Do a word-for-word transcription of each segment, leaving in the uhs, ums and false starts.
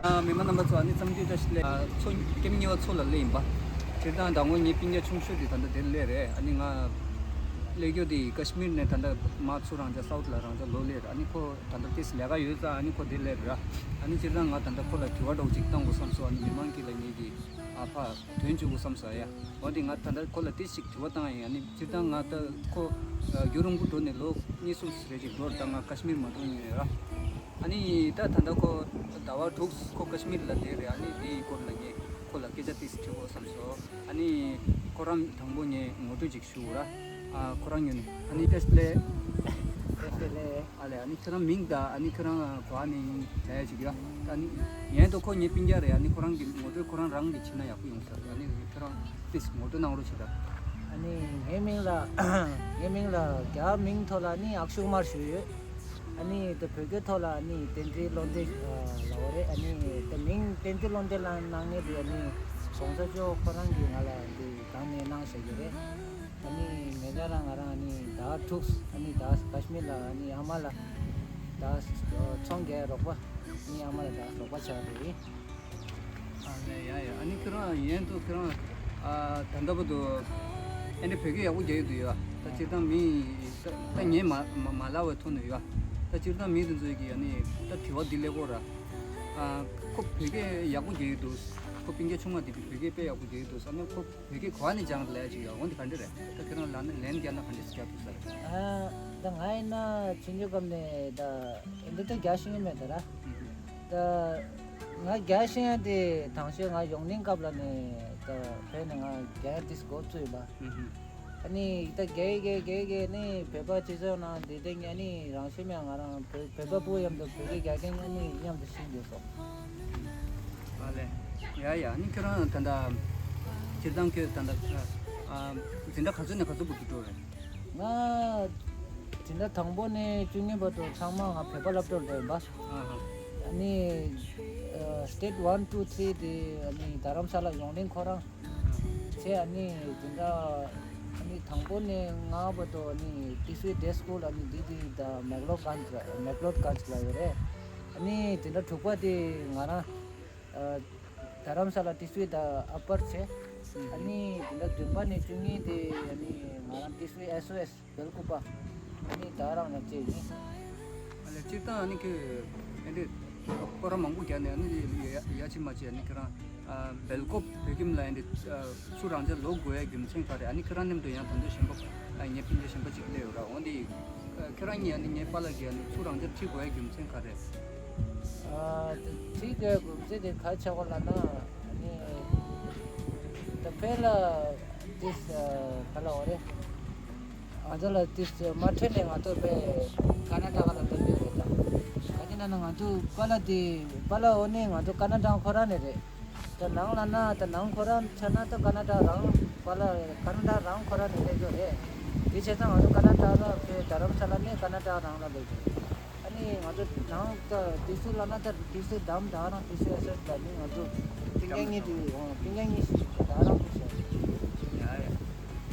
ཨ། མི་མང་རྣམ་པ་ཚོ། ཨ་ནི་འཚམས་འདྲི་བཀྲ་ཤིས་བདེ་ལེགས། ཨ། མཚོ་ཀེམ་གཉིས་པ་མཚོ་ལ་སླེབས་ཡིན་པ། སྤྱིར་བཏང་ཟླ་ངོ་ངའི་སྤུན་ཀྱག་ཆུང་ཤོས་དེ་ད་ལྟ་དེར་སླེབས་རེད། ཨ་ནི་ང་སླེབས་རྒྱུ་དེ་ཀ་ཤི་མིར་ནས་ད་ལྟ་མར་ཚུར་རང་ཅག་སའུ་ཐི་ལ་རང་ཅག་ལོག་སླེབས་རེད། ཨ་ནི་ཁོ་ད་ལྟ་ཏོག་ཙམ་ལས་ཀ་ཡོད་ཙང་ཨ་ནི་ཁོ་དེར་སླེབས་རེད། ཨ་ནི་སྤྱིར་བཏང་ང་ད་ལྟ་ཁོ་ལ་དྲི་བ་འདྲ་བོ་ཅིག་བཏང་དགོས་བསམ་སོང་། ཨ་ནི་མི་མང་གི་ལ་ངེད་ཀྱི་ཨ་ཕར་དོན་བཅུག་དགོས་བསམ་སོང་ཡ། འོ་དེ་ང་ད་ལྟ་ཁོ་ལ་ཏོག་ཙམ་དྲི་བ་བཏང་ཡིན། ཨ་ནི་སྤྱིར་བཏང་ང་ད་ཁོ་རྒྱུན་རིང་པོ་འགྲོ་ནས་ལོ་གཉིས་གསུམ་རེ་ཅིག་འགྲོ་རེད། ད་ང་ཀ་ཤི་མིར་མ་འགྲོ་མྱོང་ཡོད་ར། ཨ་ནི་ད་ད་ལྟ་ཁོ་ཟླ་བ་དྲུག་ཁོ་ཀ་ཤི་མིར་ལ་བསྡད་རེད། ཨ་ནི་དེའི་སྐོར་ལ་ངས་ཁོ་ལ་སྐད་ཆ་ཏོག་ཙམ་དྲི་དགོས་བསམ་སོང་། ཨ་ནི་ཁོ་རང་དང་པོ་ངས་ངོ་སྤྲོད་ཅིག་ཞུ་ར། ཨ། ཁོ་རང་ངོས་ནས། ཨ་ནི་བཀྲ་ཤིས་བདེ་ལེགས། བཀྲ་ཤིས་བདེ་ལེགས། ཨ་ལས། ཨ་ནི་ཁྱེད་རང་མིང་དང་ཨ་ནི་ཁྱེད་རང་ག་པར་ནས་ཡིན་ལབ་ཡ་ཅིག་ཡ། ད་ཨ་ནི་ཡན་དུ་ཁོ་ངའི་སྤུན་ཀྱག་རེད། ཨ་ནི་ཁོ་རང་གི་ངོ་སྤྲོད་ཁོ་རང་རང་གིས་བྱས་ན་ཡག་པོ་ཡོང་ས་རེད། ཨ་ནི་ཁྱེད་རང་ཏོག་ཙམ་ངོ་སྤྲོད་གནང་རོགས་བྱེད་དང་། ཨ་ནི་ངའི་མིང་ལ་ངའི་མིང་ལ་རྒྱ་མིང་ཐོག་ལ་ནི་ཨག་ཤུ་ཀུ་མར་ཞུ་ཡོད། ཨ་ནི་ད་བོད་སྐད་ཐོག་ལ་ཨ་ནི་བསྟན་འཛིན་བློ་འདས་ལབ་པ་རེད། ཨ་ནི་ད་མིང་བསྟན་འཛིན་བློ་འདས་ལབ་གནང་མཁན་དེ་ཨ་ནི་གོང་ས་མཆོག་ཁོ་རང་གིས་ང་ལ་འདི་སྒང་ནས་གནང་བཞག་གི་རེད། ཨ་ནི་ངེད་ཅག་རང་ང་རང་ཨ་ནི་ཟླ་བ་དྲུག་ཨ་ནི་ད་ཀ་ཤི་མིར་ལ་ཨ་ནི་ཨ་མ་ལ་ད་ཚོང་རྒྱག་རོགས་པ། ཨ་ནི་ཨ་མ་ལ་ད་རོགས་པ་བྱ་རེད། ཨ་ལས། ཡ་ཡ། ཨ་ནི་ཁྱེད་རང་ཡན་དུ་ཁྱེད་རང་ཨ་ད་ལྟ་བར་དུ་ཨེ་འདྲ་བོད་སྐད་ཡག་པོ་རྒྱག་གི་འདུག་ཡ། ད་སྤྱིར་བཏང་མི་ད་ད་ངས་མ་མ་མ་ལབ་པའི་ཐོག་ནས་ཡ། ད་སྤྱིར་བཏང་མི་དེ་ཚོས་ཀྱིས་ཨ་ནི་ད་དྲི་བ་འདི་སླེབས་ཀྱི་ཡོད་ར། ཨ། ཁོ་བོད་སྐད་ཡག་པོ་རྒྱག་གི་འདུག་ཁོ་སྤུན་ཀྱག་ཆུང་མ་དེ་གིས་བོད་སྐད་དཔེ་ཡག་པོ་རྒྱག་གི་འདུག་ཨ་ནི་ཁོ་བོད་སྐད་ག་པར་ནས་སྦྱངས་ལབ་ཡ་ཅིག་ཡོད། འོ་འདི་ག་འདྲ་རེད། ད་ཁྱེད་རང་ལབ་ན་ལན་རྒྱག་ན་ག་འདྲ་སེ་རྒྱག་ཐུབ་ས་རེད། ཨ། ད་ང་ཡིན་ན་ཆུང་ཆུང་སྐབས་ནས་ད་འདི་ད་རྒྱག་ཤེས་ཀྱི་མེད་ད་ར། ཨུ་ཧུ། ད་ང་རྒྱག་ཤེས་ཡ་དེ་དང་ཤོས་ང་ཡོང་ནིང་སྐབས་ལ་ནས་ད་བོད་ནས་ང་རྒྱག་ཡ་དེ་འགོ་བཙུགས་ཡིན་པ། ཨུ་ཧུ། ཨ་ནི་ད་རྒྱག་གི་རྒྱག་གི་རྒྱག་གི་ནི་བོད་པ་སྤྱི་ཚོགས་ནང་བསྡད་དེ་ངས་ནི་རང་ཤེས་མེད། ང་རང་བོད་བོད་པ་སྤུ་གུ་མཉམ་དུ་བོད་སྐད་རྒྱག་མཁན་ངས་ནི་མཉམ་དུ་ཤེས་འདུག་སོ། ཨ་ལས། ཡ་ཡ། ཨ་ནི་ཁྱེད་རང་ད་ལྟ་སྤྱིར་བཏང་ཁྱོད་ད་ལྟ་ཨ་འཛིན་གྲྭ་ག་ཚོད་ནས་ག་ཚོད་བར་དུ་འགྲོ་རེད། ང་འཛིན་གྲྭ་དང་པོ་ནས་བཅུ་གཉིས་བར་དུ་ཚང་མ་ང་བོད་པ་སློབ་གྲྭར་འགྲོ་ཡིན་པ། ཨ་ཧ། ཨ་ནི་ཨ་state one two three དེ་ཨ་ནི་རྡ་རམ་ས་ལ་ཡོང་ནིང་ཁོ་རང་། ཨ་ཧ། བྱས། ཨ་ནི་འཛིན་གྲྭ་ཨ་ནི་དང་པོ་ནས་ལྔ་བར་དུ་ཨ་ནི་ཏི་སུའི་ཌེ་སི་ཀུལ་ཨ་ནི་དི་དི་ད་མེག་ལོར་གྷན་ཇི་ལ་མེག་ལོར་གྷན་ཇི་ལ་ཡོད་རེད། ཨ་ནི་འཛིན་གྲྭ་དྲུག་པ་དེ་ང་རང་ཨ་རྡ་རམ་ས་ལ་ཏི་སུའི་ད་ཨ་པར་བྱས། ཨ་ནི་འཛིན་གྲྭ་བདུན་པ་ནས་བཅུ་གཉིས་དེ་ཨ་ནི་ང་རང་ཏི་སུའི་ཨེས་ཨོ་ཨེས་སྦེལ་ཀོབ་པ། ཨ་ནི་ད་རང་ལ་བཅས་ཡིན། ཨ་ལས། སྤྱིར་བཏང་ཨ་ནི་ཁྱོད་ཨེ་འདྲས་སྐོར་ར་མང་པོ་རྒྱག་ནས་ཨ་ནི་ཡ་ཡ་ཕྱི་མ་ཕྱི་ཨ་ནི་ཁྱོད་རང་ཨ་སྦེལ་ཀོབ་བོད་ཁྱིམ་ལ་ཨེ་འདྲས་ཨ་ཚུར་རང་ཅག་ལོག་དགོས་ཡ་རྒྱུ་མཚན་ག་རེ། ཨ་ནི་ཁྱོད་རང་མཉམ་དུ་ཡང་ད་དུང་གཞན་པ་ཨ་ངའི་སྤུན་ཀྱག་གཞན་པ་ཅིག་སླེབས་ཡོད་ར། འོ་འདི་ཨ་ཁྱོད་རང་གཉིས་ཨ་ནི་ངའི་པཱ་ལགས་ཀྱིས་ཨ་ནི་ཚུར་རང་ཅག་ཁྲིད་དགོས་ཡ་རྒྱུ་མཚན་ག་རེ། ཨ་ད་ཁྲིད་དགོས་རྒྱུ་མཚན་དེ་ག་རེ་ཆགས་པ་ལབ་ན། ཨ་ནི་ད་བོད་ལ་ཏིས་ག་ལབ་དགོས་རེད། ང་ཚོ་ལ་ཏིས་མ་ཁྲིད་ནས་ང་ཚོ་དཔེ་ཀ་ན་ཊ་ཀ་ལ་བསྡད་ཡོད་རེད་ད། ག་ཅི་ན་ན་ང་ཚོ་པཱ་ལགས་དེ་པཱ་ལགས་འོ་ནི་ང་ཚོ་ཀ་ན་ཊ་ཁོ་རང་ནས་རེད། ད་ནང་ལབ་ན་ད་ནང་ཁོ་རང་ཆ་ན་ད་ཀ་ན་ཊ་རང་པཱ་ལགས་ཀ་ན་ཊ་རང་ཁོ་རང་ནས་སླེབས་ཡོད་རེད། དེ་བྱས་ཙང་ང་ཚོ་ཀ་ན་ཊ་ལ་དཔེ་རྡ་རམ་ས་ལ་ནས་ཀ་ན་ཊ་རང་ལ་སླེབས་ཡོད། ཨ་ནི་ང་ཚོ་ནང་ད་ཏི་སུ་ལབ་ན་ད་ཏི་སུ་དམ་ད་རང་ཏི་སུ་ཨེས་ཨོ་ཨེས་ལ་ནི་ང་ཚོ་སྤུན་ཀྱག་གཉིས་དེ་འོང་སྤུན་ཀྱག་གཉིས་ཤིག་ད་རང་ཏི་སུ། ཡ་ཡ།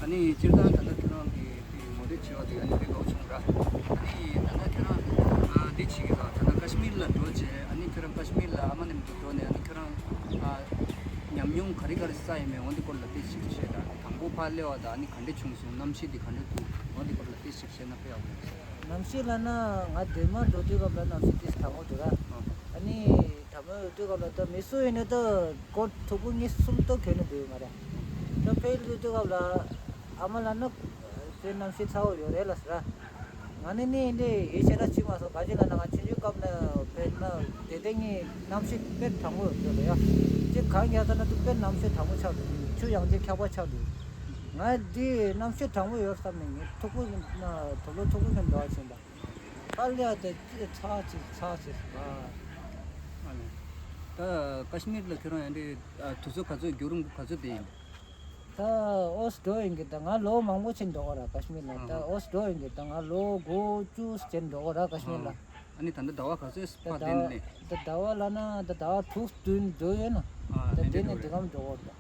ཨ་ནི་སྤྱིར་བཏང་ད་ལྟ་ཁྱེད་རང་གི་དེ་ངོ་སྤྲོད་བྱས་པ་དེ་ཨ་ནི་དཔེ་ལོ་ཆུང་ར། ཨ་ནི་ད་ལྟ་ཁྱེད་རང་ཨ་འདི་བྱེད་ཀྱི་ལ་ད་ལྟ་ཀ་ཤི་མིར་ལ་འགྲོ་རྗེས་ཨ་ནི་ཁྱེད་རང་ཀ་ཤི་མིར་ལ་ཨ་མ་མཉམ་དུ་འགྲོ་ནས་ཨ་ནི་ཁྱེད་རང་ཨ་ཉམས་མྱོང་ག་རེ་ག་རེ་བསགས་ཡོད་མེད་འོ་འདི་སྐོར་ལ་དཔེ་ཞིབ་ཏུ་བཤད་དང་། དང་པོ་ཕར་སླེབས་པ་དང་ཨ་ནི་ག་འདྲ་བྱུང་སོང་། གནམ་གཤིས་འདི་ག་འདྲ་འདུག་འོ་འདི་སྐོར་ལ་དཔེ་ཞིབ་བཤད་ན་དཔེ་ཡག་པོ་ཡོང་། གནམ་གཤིས་ལབ་ན་ང་སྡེར་མ་འགྲོ་དུས་སྐབས་ལ་གནམ་གཤིས་ཏིས་གྲང་མོ་འདུག་ར། ཨ་ནི་གྲང་མོ་ཡོད་དུས་སྐབས་ལ་ད་མི་སུ་ཡིན་ནའི་ད་ཀོཊ་མཐུག་པོ་གཉིས་གསུམ་ཏོག་གྱོན་ནས་འགྲོ་ཡོད་མ་རེད། ད་ཕར་སླེབས་དུས་སྐབས་ལ་ཨ་མ་ལབ་ན་དཔེ་གནམ་གཤིས་ཚ་པོ་ཡོད་རེད་ལབ་ཟེར་ར། ང་ནི་ནི་འདི་ཡིད་ཆེས་ར་བྱེད་མ་སོང་། ག་ཅི་ལབ་ན་ང་ཆུང་ཆུང་སྐབས་ནས་དཔེར་ན་དེ་དེ་གཉིས་གནམ་གཤིས་དཔེ་གྲང་མོ་ཡོད་རེད་ཡ། ཅིག་གང་ཡག་ལྟ་ན་དུ་དཔེ་གནམ་གཤིས་གྲང་མོ་ཆགས་འདུག་ཆུ་ཡང་ཅིག་འཁྱག་པ་ཆགས་འདུག་ང་འདི་གནམ་གཤིས་གྲང་མོ་ཡོད་བསམ་ནས་ངས་མཐུག་པོ་ན་དུག་ལོག་མཐུག་པོ་གི་འདྲ་བ་བྱིན་པ། ཨ་ལས་ཡ་དེ་ཚ་ཆེ་ཚ་ཆེ་ཟེར་བ། ཨ་ལས། ད་ཀ་ཤི་མིར་ལ་ཁྱེད་རང་ཡང་འདྲའི་དུས་ཚོད་ག་ཚོད་རྒྱུན་རིང་པོ་ག་ཚོད་བསྡད་ཡིན། ད་ཨོ་སི་འགྲོ་ཡིན་གི་ད་ང་ལོ་མང་པོ་ཕྱིན་འགྲོ་གི་ར་ཀ་ཤི་མིར་ལ། ད་ཨོ་སི་འགྲོ་ཡིན་གི་ད་ང་ལོ་དགུ་བཅུ་ཕྱིན་འགྲོ་གི་ར་ཀ་ཤི་མིར་ལ། ཨ་ནི་ད་ལྟ་ཟླ་བ་ག་ཚོད་ཕར་བསྡད་ནས། ད་ཟླ་བ་ལབ་ན་ད་ཟླ་བ་དྲུག་བདུན་འགྲོ་ཡོད་ན། ད་དེ་ནས་འདི་གམ་འགྲོ་གི་ར།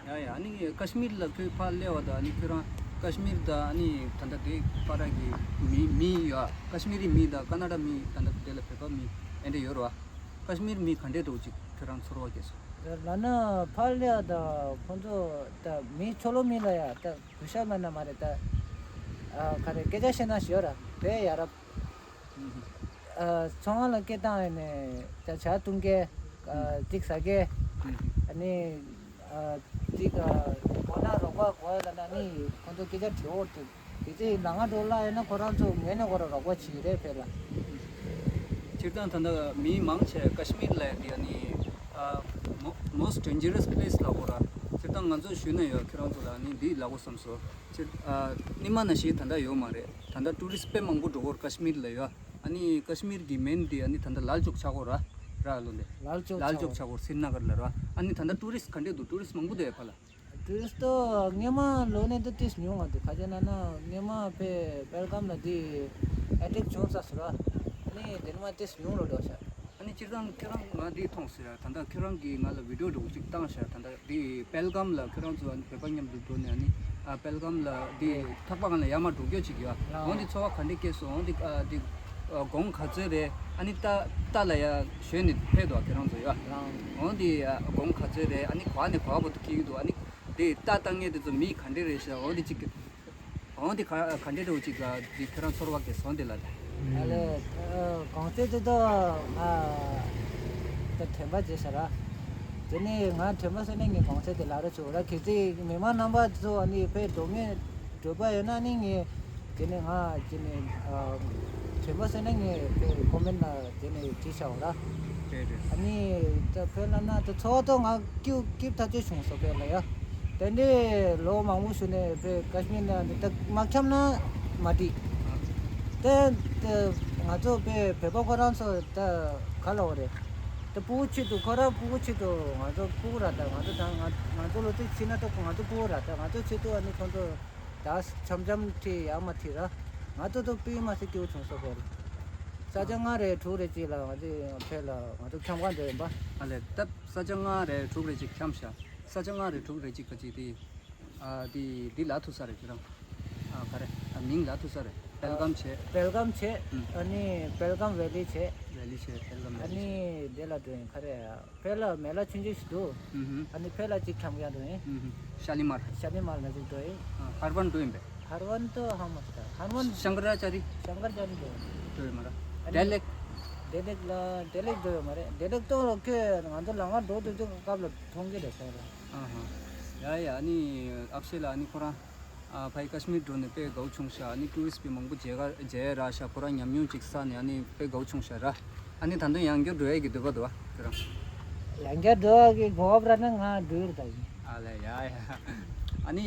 ཡ་ཡ། ཨ་ནི་ཀ་ཤི་མིར་ལ་ཁྱོད་ཕར་སླེབས་པ་དང་ཨ་ནི་ཁྱོད་རང་ཀ་ཤི་མིར་དང་ཨ་ནི་ད་ལྟ་དེ་བར་གྱི་མི་མི་ཡ་ཀ་ཤི་མིར་རི་མི་དང་ཀ་ན་ཌ་མི་ད་ལྟ་དེ་ལ་བོད་པ་མི་ཨེ་འདྲ་ཡོད་རེད་བ། ཀ་ཤི་མིར་མི་ག་འདྲས་འདྲ་བོ་ཅིག་ཁྱོད་རང་ཚོར་བ་སྐྱེས་སོང་། ལབ་ན་ཕར་ལ་ད་ཁོང་ཚོ་ད་མི་ཕྱི་ལོགས་མི་ལ་ཡ་ད་གུས་ཞབས་མེད་ན་མ་རེད་ད། ཨ་ག་རེ་སྐད་ཆ་བཤད་ན་ཞོར་ར་དཔེ་ཡ་རབས། ཨ་ཚོང་ཁང་ལ་སྐད་བཏང་ཡོད་ནས་ད་ཇ་བཏུང་གེ། ཨ་ཅིག་ཟ་གེ། ཨ་ནི་ཨ་ཅིག་ཨ་གོ་ན་རོགས་པ་གོ་ཡ་ལ་ན་ནི་ཁོང་ཚོ་སྐད་ཆ་དྲི་འོ་དེ་དེ་ཚེ་ལ་ང་འགྲོ་ལ་ཡོད་ན་ཁོ་རང་ཚོ་ངས་ནས་ཁོ་ར་རོགས་པ་བྱེད་རེད་ཕེ་ལ། སྤྱིར་བཏང་ད་ལྟ་མི་མང་ཆེ་ཀ་ཤི་མིར་ལ་དེ་ནི་most dangerous place ལ་གོ་ར། སྤྱིར་བཏང་ང་ཚོ་ཞུས་ན་ཡོད་ཁྱེད་རང་ཚོ་ལ་ནི་འདི་ལ་གོ་བསམ་སོ། སྤྱིར་ཨ་ཉི་མ་ན་ཞིག་ད་ལྟ་ཡོད་མ་རེད། ད་ལྟ་ཊུ་རི་སི་དཔེ་མང་པོ་འགྲོ་གོ་ར་ཀ་ཤི་མིར་ལ་ཡོད། ཨ་ནི་ཀ་ཤི་མིར་གི་མིང་དེ་ཨ་ནི་ད་ལྟ་ལལ་ཅོག་ཆགས་གོ་ར། ར་ལོ་འདི། ལལ་ཅོག་ལལ་ཅོག་ཆགས་གོ་སི་རི་ན་གར་ལ་ར། ཨ་ནི་ད་ལྟ་ཊུ་རི་སི་ཊི་ག་འདྲས་འདུག་ཊུ་རི་སི་ཊི་མང་པོ་འདུག་ཡ་ཕ་ལ། ཊུ་རི་སི་ཊི་སྔོན་མ་ལོ་ནས་འདི་ཏིས་ཉུང་བ་འདུག་ཁ་ཅིག་ན་ན་སྔོན་མ་པེ་པེལ་གམ་ལ་འདི་ཨེ་ཊེག་བྱུང་ས་སུ་ར། ཨ་ནི་དེ་ནི་མ་ཏིས་ཉུང་ལོ་འགྲོ་ཤག་ཨ་ནི་སྤྱིར་བཏང་ཁྱེད་རང་ང་འདི་མཐོང་ཟེར་ཡ་ད་ལྟ་ཁྱེད་རང་གིས་ང་ལ་བི་ཌི་ཡོ་འདྲ་བོ་ཅིག་བཏང་ཤག་ད་ལྟ་འདི་པེལ་གམ་ལ་ཁྱེད་རང་ཚོ་ཨ་ནི་བོད་པ་མཉམ་དུ་འགྲོ་ནས་ཨ་ནི་ཨ་པེལ་གམ་ལ་འདི་ཨེ། ཐག་པ་ང་ལ་ཡར་མར་འགྲོ་རྒྱུ་ཅིག་ཡོད། ལའང་། འོང་འདི་ཚོར་བ་ག་འདྲས་སྐྱེས་སོང་། འོང་འདི་ཨ་འདི་ཨ་གོང་ག་ཚོད་རེད། ཨ་ནི་རྟ་རྟ་ལ་ཡ་ཞོན་ནས་ཕེབས་འདུག་ཁྱེད་རང་ཚོ་ཡོད། ལའང་། འོང་འདི་ཨ་གོང་ག་ཚོད་རེད། ཨ་ནི་ག་བ་ནས་ག་བ་བར་དུ་འཁྱེར་གྱི་འདུག་ཨ་ནི་འདི་རྟ་བཏང་མཁན་དེ་ཚོ་མི་ག་འདྲས་རེད་ཤག་འོང་འདི་ཅིག་འོང་འདི་ག་ག་འདྲས་འདྲ་བོ་ཅིག་ག་འདི་ཁྱེད་རང་ཚོར་བ་སྐྱེས་སོང་འདི་ལ་ད། ཨ་ལས། ཨ་གོང་ཚད་དེ་དག་ང་ད་དྲན་པ་བརྗེད་ཤག་ར། དེ་ནས་ང་དྲན་པ་སོང་ནས་ངས་གོང་ཚད་དེ་ལབ་ར་ཆོག་ར། གལ་སྲིད་མི་མང་རྣམ་པ་ཚོ་ཨ་ནི་དཔེ་འགྲོ་ངེས་འགྲོ་པ་ཡོད་ན་ནི་ངས་དེ་ནས་ང་དེ་ནས་ཨ་དྲན་པ་སོང་ན་ངས་དཔེ་ཀོ་མེན་ལ་དེ་ནས་བྲིས་བཞག་ར། རེད་རེད། ཨ་ནི་ད་དཔེ་ལབ་ན་ད་ཚོར་བ་ད་ང་སྐྱིད་སྐྱིད་ཐག་ཆོད་བྱུང་སོང་དཔེ་ལ་ཡ། དེ་འདྲའི་ལོ་མང་པོ་ཞིག་ནས་དཔེ་ཀ་ཤི་མིར་ནང་འདི་ད་མ་འཁྱམ་ན་མ་འགྲིག་དེ་དེ་ང་ཚོ་དཔེ་བོད་པ་ཁོ་རང་ཚོ་ད་ག་ལ་འོ་རེད། ད་ཕྲུ་གུ་ཆེད་དུ་ཁོ་རང་ཕྲུ་གུ་ཆེད་དུ་ང་ཚོ་ཕྲུ་གུ་ར་ད་ང་ཚོ་ད་ང་ང་ཚོ་ལོ་དུས་ཕྱིན་ན་ད་ང་ཚོ་ཕྲུ་གུ་ར་ད་ང་ཚོ་ཆེད་དུ་ཨ་ནི་ཁོང་ཚོ་ད་འཆམ་འཆམ་ཁྲིད་ཡག་མ་ཁྲིད་ར། ང་ཚོ་ད་སྤུས་མ་ཟིག་སྐྱིད་པོ་བྱུང་སོང་དཔེ་རེད། ས་ཆ་ལྔ་རེ་དྲུག་རེ་ཅིག་ལ་ང་ཚོ་ཕེབས་ལ་ང་ཚོ་འཁྱམ་ག་འགྲོ་ཡིན་པ། ཨ་ལས་ད་ས་ཆ་ལྔ་རེ་དྲུག་རེ་ཅིག་འཁྱམ་ཤག་ས་ཆ་ལྔ་རེ་དྲུག་རེ་ཅིག་ག་ཅིག་དེ། ཨ་དེ་དེ་ལ་ཐུག་ས་རེད་ཁྱོད་རང་། ཨ་ག་རེ། ཨ་མིང་ལ་ཐུག་ས་རེད། པེལ་གམ་བྱས། པེལ་གམ་བྱས། ཨུམ། ཨ་ནི་པེལ་གམ་ཝེ་ལི་བྱས། ཝེ་ལི་བྱས་པེལ་གམ་ཝེ་ལི་བྱས། ཨ་ནི་དེ་ལ་འགྲོ་ཡིན་ག་རེ། ཕེ་ལ་མེ་ལ་ཆུང་ཆུང་ཞིག་འདུག་ཨུ་ཧུམ། ཨ་ནི་ཕེ་ལ་གཅིག་འཁྱམ་ཡ་འགྲོ་ཡིན། ཨུ་ཧུམ། ཤ་ལི་མར། ཤ་ལི་མར་ལ་གཅིག་འགྲོ་ཡིན། ཨ་ཧར་ཝན་འགྲོ་ཡིན་པས། ཧར་ཝན་ཏོ་ཧ་མ་ཤི་ད་ཧར་ཝན། ཤང་ཀར་ཨ་ཅ་རི། ཤང་ཀར་ཨ་ཅ་རི་འགྲོ་ཡིན། འགྲོ་ཡིན་མ་ར། ཨ་ནི་ལྡེ་ལེག་ལྡེ་ལེག་ལ་ལྡེ་ལེག་འགྲོ་ཡོད་མ་རེད། ལྡེ་ལེག་ཏོ་ལོ་ཁྱོད་ང་ཚོ་ལ་ང་འགྲོ་དུས་དུས་སྐབས་ལ་མཐོང་གི་རེད་ཟེར་རེད། ཨ་ཧ། ཡ་ཡ་ཨ་ནི་ཨག་ཤེ་ལ་ཨ་ནི་ཁོ་རང་། ཨ་ཕ་ཡི་ཀ་ཤི་མིར་འགྲོ་ནས་དཔེ་དགའ་བོ་བྱུང་ཤག་ཨ་ནི་ཊུ་རི་སི་པི་མང་པོ་མཇལ་ག་མཇལ་རག་ཤག་ཁོ་རང་ཉམས་མྱོང་ཅིག་བསགས་ནས་ཨ་ནི་དཔེ་དགའ་བོ་བྱུང་ཤག་ར། ཨ་ནི་ད་དུང་ཡང་བསྐྱར་འགྲོ་ཡས་ཀྱི་འདོད་པ་འདུག་ཨ་ཁྱོད་རང་། ཡང་བསྐྱར་འགྲོ་ཡས་ཀྱི་གོ་སྐབས་རག་ན་ང་འགྲོ་གི་རེད་ད་ཡིན། ཨ་ལས་ཡ་ཡ། ཨ་ནི་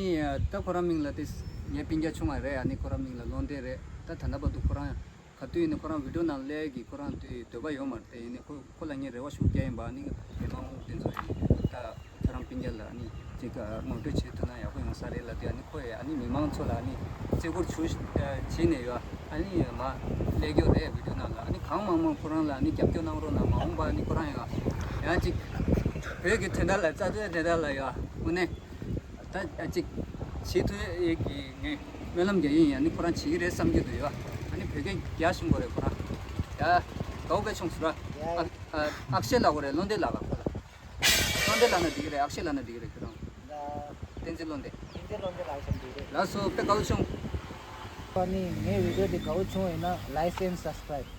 ད་ཁོ་རང་མིང་ལ་དེ་ངའི་སྤུན་ཀྱག་ཆུང་བ་རེད། ཨ་ནི་ཁོ་རང་མིང་ལ་བློ་འདས་རེད། ད་ད་ལྟ་བར་དུ་ཁོ་རང་ག་དུས་ཡིན་ནའི་ཁོ་རང་བི་ཌི་ཡོ་ནང་སླེབས་ཀྱི་ཁོ་རང་དུས་འདོད་པ་ཡོད་མ་རེད། དེ་ཡིན་ནའི་ཁོ་ཁོ་ལ་ངས་རེ་བ་ཞུ་རྒྱུ་ཡིན་པ། ཨ་ནི་མི་མང་དེ་ཚོ་ཡིན་ད། ཁྱོད་རང་སྤུན་ཀྱག་ལ་ཨ་ནི་ཅིག་ངོ་སྤྲོད་བྱེད་ཐུབ་ན་ཡག་པོ་ཡོང་ས་རེད་ལབ་དུས། ཨ་ནི་ཁོས་ཨ་ནི་མི་མང་ཚོ་ལ་ཨ་ནི་བརྩི་བཀུར་ཞུ་བྱས་ནས་ཡོད། ཨ་ནི་མར་སླེབས་རྒྱུ་རེད་བི་ཌི་ཡོ་ནང་ལ། ཨ་ནི་གང་མང་མང་ཁོ་རང་ལ་ཨ་ནི་རྒྱབ་སྐྱོར་གནང་རོགས་གནང་། མ་འོངས་པ་ཨ་ནི་ཁོ་རང་ཡང་ཡང་ཅིག་བོད་ཀྱི་དོན་དག་ལ་རྩ་དོན་དོན་དག་ལ་ཡོད་དངོས་གནས་ད་ཅིག་བྱེད་ཐུབ་ཡས་ཀྱི་ངས་སྨོན་ལམ་རྒྱག་ཡིན། ཨ་ནི་ཁོ་རང་བྱེད་ཀྱི་རེད་བསམ་གྱི་འདུག་ཡོད། ཨ་ནི་བོད་སྐད་རྒྱག་ཤེས་ཀྱི་རེད་ཁོ་རང་ཡ། དགའ་བོ་དཔེ་བྱུང་སོང་ར། ཡ། ཨ་ཨ་ཨག་ཤེ་ལབ་དགོས་རེད། བློ་འདས་ལབ་ལ་ཁོ་ལ། བློ་འདས་ལབ་ན་འགྲིག་གི་རེད། ཨག་ཤེ་ལབ་ན་འགྲིག་གི་རེད་ཁྱོད་རང་། ད་བསྟན་འཛིན་བློ་འདས། བསྟན་འཛིན་བློ་འདས་ལབ་ཤེས་འགྲིག་རེད། ལགས་སོ་དཔེ་དགའ་བོ་བྱུང་། ཨ་ནི་ངའི་བི་ཌི་ཡོ་དེ་དགའ་བོ་བྱུང་ཡོད་ན་like and subscribe།